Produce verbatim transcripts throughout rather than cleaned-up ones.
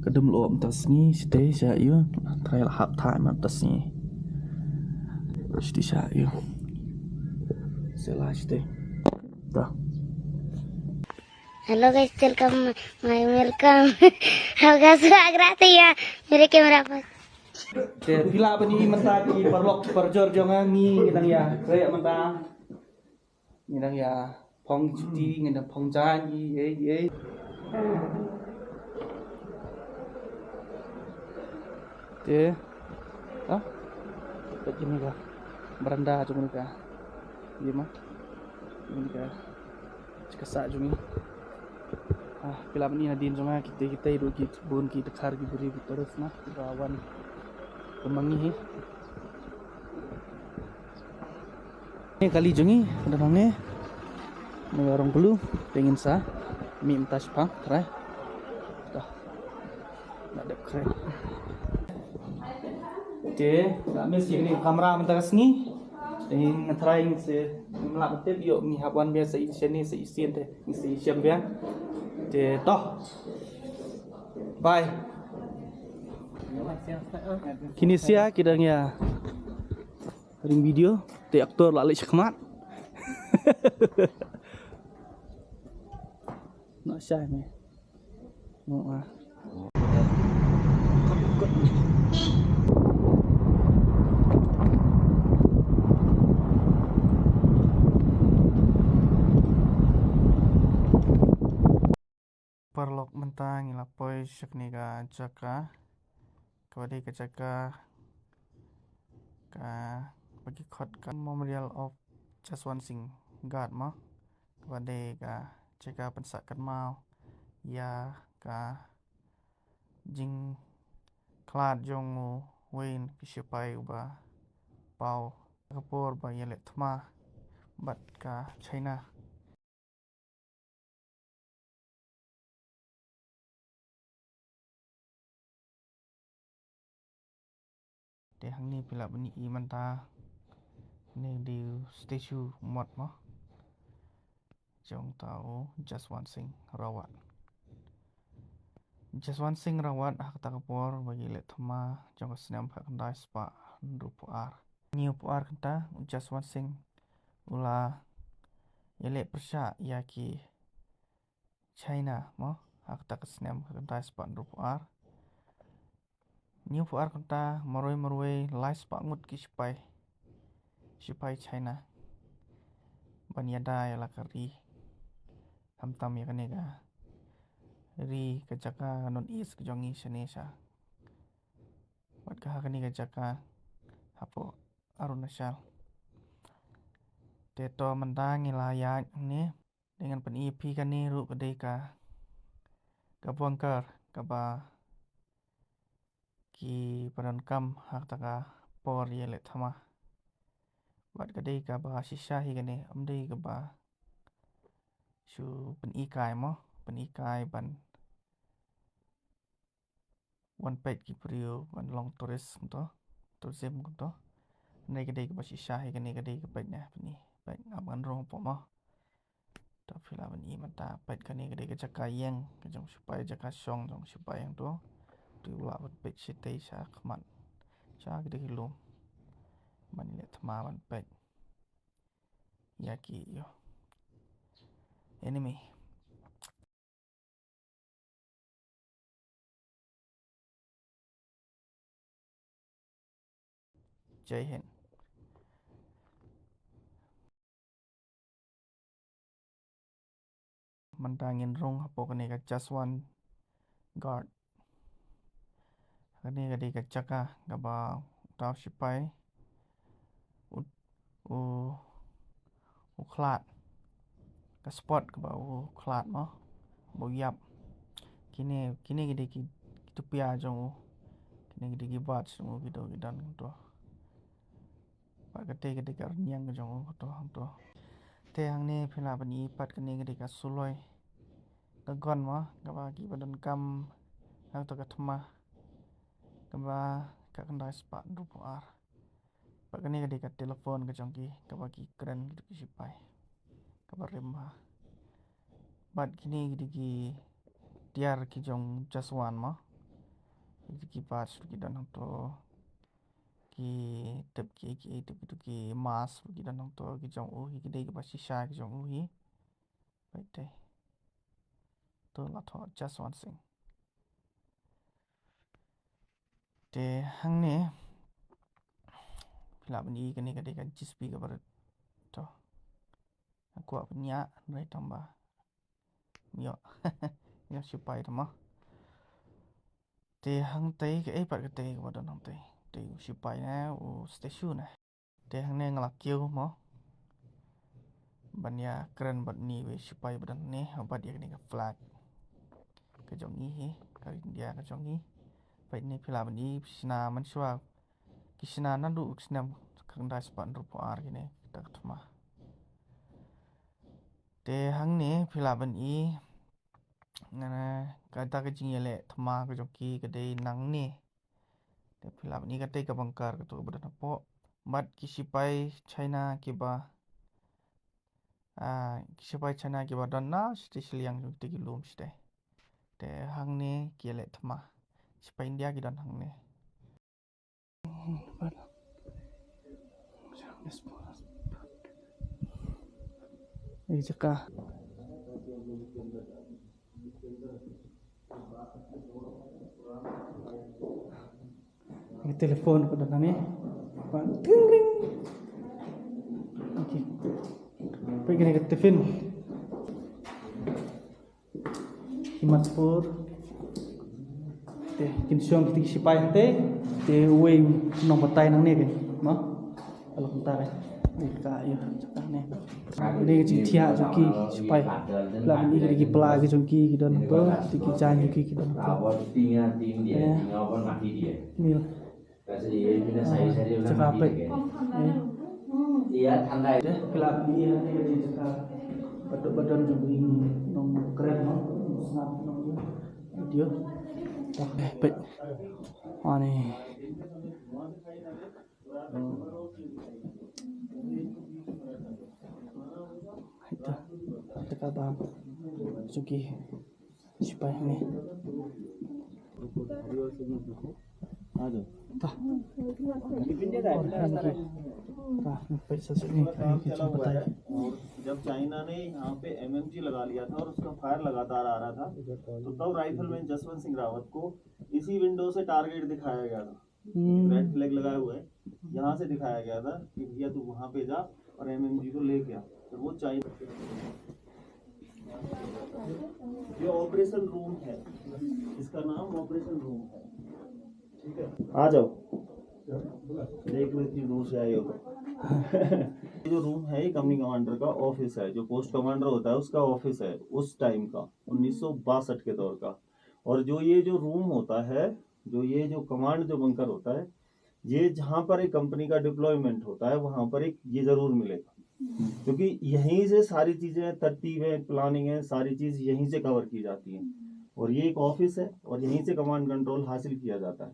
Ka dum lo mynta sngi, shatei sha ïu. Trai la hap thai mynta sngi. Shatei sha ïu. Sela shatei. Dah. Hello guys, welcome, my welcome. Aap ka swagaat hai yaar mere camera par. Te phi lah ban ïohi mynta ki paralok parajor jong nga, ngi nang ïa trei mynta. Ngi nang ïa phong juti, ngi nang phong jaiñ, ei ei. Te, ah, kat kine ka baranda jong kane ka, ïa ma, kane ka jaka sah jong ngi. Ah, phi lah ban ïohi nadien jong nga, kita kita ruh ki bun ki dkhar ki briew ki tourist na kiba wan kumba ngi hi. Kane ka kali jong ngi, ka don hangne. Ngi rong pelu, te ngin sa mih mynta shaphang, trai. Dah. Nga dep khreh. Te, nga miss ïa kane ka kamra mynta ka sngi. Te nga try ngin sa, ngim lah ban tip ïoh ngi hap wan biang sa shisien, sa shisien te, ngin sa shisien biang. Te, to. Bye. Kine sia ki dang ïa ring video, te actor la leit shakhmat. Not shy, man. Mo ah. Paralok, mynta ngi la poi sha kane ka jaka, kaba dei ka jaka kaba ki khot ka Memorial of Jaswant Singh Ghat mo, kaba dei ka jaka pynsah kynmaw ïa ka jingkhlad jong uwei na ki shipai uba paw ka por ba ïaleh thma bad ka China. Te hangne phi lah ban ïohi mynta, ne dei u statue mot mo jong uta u Jaswant Singh Rawat. Jaswant Singh Rawat ha kata ka por ba ïaleh thma jong ka snem khatkhyndai spah hynriewphew ar. Hynñiewphew ar kynta u Jaswant Singh u la ïaleh pyrshah ïa ki China mo, ha kata ka snem khatkhyndai spah hynriewphew ar. Hynñiewphew ar kynta, marwei marwei lai spah ngut ki shipai, shipai China ban ïada ïa la ka ri, khamtam ïa kane ka ri, ka jaka ka North East ka jong ngi shane sha, bad ka ha kane ka jaka hapoh Arunachal. Te to mynta ngi la ïaid hangne. Te ngan pyni ïa phi, kane ruh ka dei ka, ka bunker kaba kiba donkam ha kata ka por ïaleh thma. Bad ka dei kaba shisha hi kane, ym dei kaba shu pyni kai mo, pyni kai ban wan peit ki briew ban long tourist kumto, tourism kumto. Hynrei ka dei kaba shisha hi kane, ka dei ka peit ne, pyni, peit, ngam ngan rung hapoh mo. To phi lah ban ïohi mynta, peit, kane ka dei ka jaka ïeng ka jong sipai, jaka shong jong sipai hangto. To u lah ban peit shatei sha khmat, sha ki dei ki lum ban leh thma, ban peit ïa ki ïoh enemy. Jai Hind. Mynta ngin rung hapoh kane ka Jaswant Ghat. Kane ka dei ka jaka kaba uta u sipai u, u, u khlad. Ka spot kaba u khlad mo, ba u ïap. Kine, kine ki dei ki, ki tupia jong u. Kine ki dei ki badge jong u, ki don, ki don kumto. Bad kata ka dei ka rynïeng ka jong u, kumto, kumto. Te hangne phi lah ban ïohi pat, kane ka dei ka suloi ka gun mo, kaba kiba donkam ha kato ka thma kaba khatkhyndai spah hynriewphew ar. Bad kane ka dei ka telephone ka jong ki, kaba ki kren ki sipai, kaba rim bha. Bad kine ki dei ki tiar ki jong Jaswant mo. Ki patch ruh ki don hangto. Ki tip ki, ki tip ki, ki mask ruh ki don hangto, ki jong u hi, ki dei kiba shisha ki jong u hi. Peit te. To la thoh Jaswant Singh. Te hangne phi lah ban i kane ka dei ka G S P kaba rit. To. Nga kwah ban ïa, hynrei tang ba ym ïoh. Ym ïoh sipai te mo. Te hangtei kaei pat katei kaba don hangtei. Te u sipai ne, u statue ne. Te hangne nga la kiew mo ban ïa kren bad une u sipai ba don hangne, bad ïa kane ka flag ka jong ngi hi, ka India ka jong ngi. Peit ne, phi lah ban i, shna mynshuwa, ki shna naduh u snem khyndai spah hynriewphew ar kine, kata ka thma. Te hangne phi lah ban i, nga na, kata ka jingïaleh thma ka jong ki ka dei nangne. Te phi lah ban i, kata ka bunker kato kaba don hapoh. Bad ki sipai China kiba, ah, ki sipai China kiba don na shatei shiliang jong kita ki lum shatei. Te hangne ki ïaleh thma. Sipai India ki don hangne. Ei jaka. Ini telepon pada nani. Ring ring. Okey. Pergi kena ke tiffin. Himatpur. Te kin shong kita ki sipai te. Te uwei nongbatai nangne ke. Mo? Kalau kita ke. Ni ka ïa jaka ne. Ni ka jingthiah jong ki sipai. Pla ni ki, ki pla ki jong ki ki don to. Ki jaiñ jong ki ki don to. Ni. Jaka peit. Pla ni ka jaka. Badon badon jong ki nongkren mo. Sngap nong video. Peit. Ani. Ito, ito ka bam. Sugi. Sipai ni. Tah. Tah, paisa sini. Ayo kita बताइए. जब चाइना ने यहाँ पे एमएमजी लगा लिया था और उसका फायर लगातार आ रहा था, तो तब राइफलमैन जसवंत सिंह रावत को इसी विंडो से टारगेट दिखाया गया था। रेड फ्लैग लगाए हुए हैं। यहाँ से दिखाया गया था कि भैया तू वहां पे जा और एमएमजी को लेके आ। तो वो चाइना, ये ऑपरेशन रूम है, इसका नाम ऑपरेशन रूम है। ठीक है, आ जाओ, देख लो इतनी दूर से आए हो। ये जो रूम है, ये कंपनी कमांडर का ऑफिस है। जो पोस्ट कमांडर होता है, उसका ऑफिस है उस टाइम का, उन्नीस सौ बासठ के दौर का। और जो ये जो रूम होता है, जो ये जो कमांड जो बंकर होता है, ये जहाँ पर एक कंपनी का डिप्लॉयमेंट होता है, वहाँ पर एक ये जरूर मिलेगा, क्योंकि यहीं से सारी चीजें, तरतीबें, प्लानिंग है, सारी चीज यहीं से कवर की जाती है। और ये एक ऑफिस है और यहीं से कमांड कंट्रोल हासिल किया जाता है।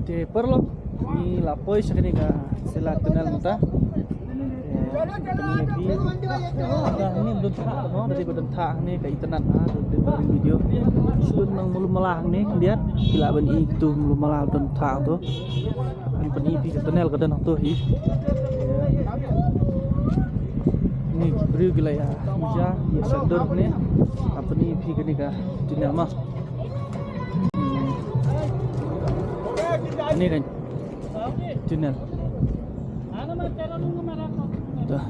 Te paralok, ngi la poi sha kane ka Sela tunnel mynta. Te kane ka phi, ka ni don thah, no, ka don thah ne ka internet, ha, don thah video. Shu don nang mulu mala hangne, khyndiat, phi lah ban i tu mulu mala don thah tu. Ngan pyni phi ka tunnel ka don hangto hi. Ni ki briew ki la ïa, ïa shah dur ne. Ngan pyni phi kane ka tunnel ma. Ni kan tunnel. Dah.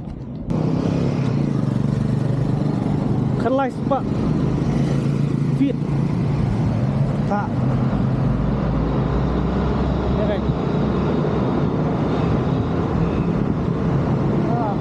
Khyndai spah feet. Thah. Ya kan? Ah.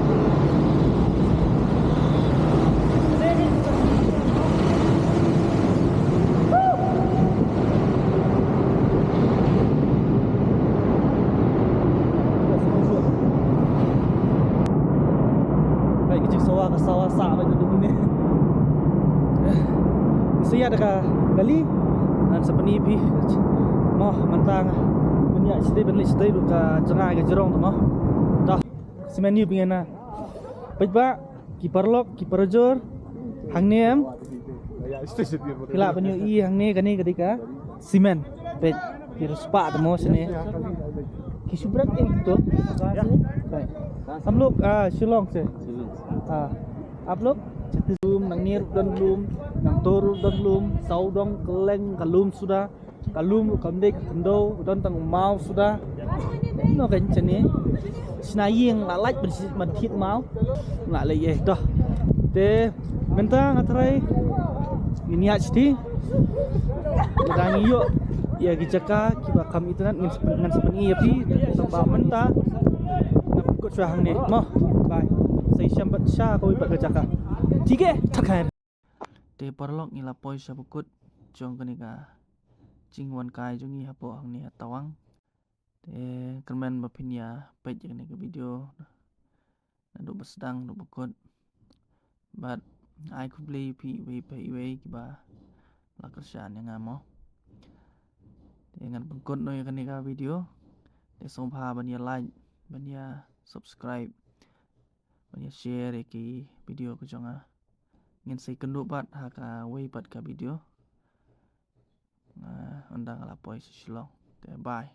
Peit ka jingsawa, ka sawa sah bad ka dum ne. Sa ïa da ka Kali ngan sa pyni phi. Mo mynta nga pynïaid shatei, pynleit shatei ruh ka jngai ka jrong tu mo. Ta simen ni pyngen na. Peit ba ki paralok ki parajor. Hangne em. Phi lah ban ïohi hangne kane ka dei ka simen. Peit ki riewspah tu mo shane. Ki shu break in tu. Peit. Hum log ah Shillong se. Ah. Up log. Lum, nangne ruh don lum, nangto ruh don lum, sawdong kylleng ka lum suda. Ka lum ruh kam dei ka khyndew, don tang u maw suda. No kan shane. Shna ïing la lait ban shi-, ban thied maw. La leh ïeh doh. Te mynta nga tharai ngin ïaid shatei. Lada ngi ïoh ïa ki jaka kiba kham itynnad, ngin sa pyn-, ngan sa pyni ïa phi. Tang ba mynta nga pynkut shuwa hangne mo. Bye. Sa ïashem bad sha kawei pat ka jaka. Thik eh, thak hai. Te paralok, ngi la poi sha ba kut jong kane ka jingwan kai jong ngi hapoh hangne ha Tawang. Te kyrmen ba phin ïa peit ïa kane ka video naduh ba sdang haduh ba kut. Bad ai khublei ïa phi iwei pa iwei kiba la kyrshan ïa nga mo. Te ngan pynkut noh ïa kane ka video. Te sngewbha ban ïa like, ban ïa subscribe, ban ïa share ïa ki video ka jong nga. Ngin sa ïakynduh pat ha kawei pat ka video. Nga, ynda nga la poi sha Shillong. Te bye.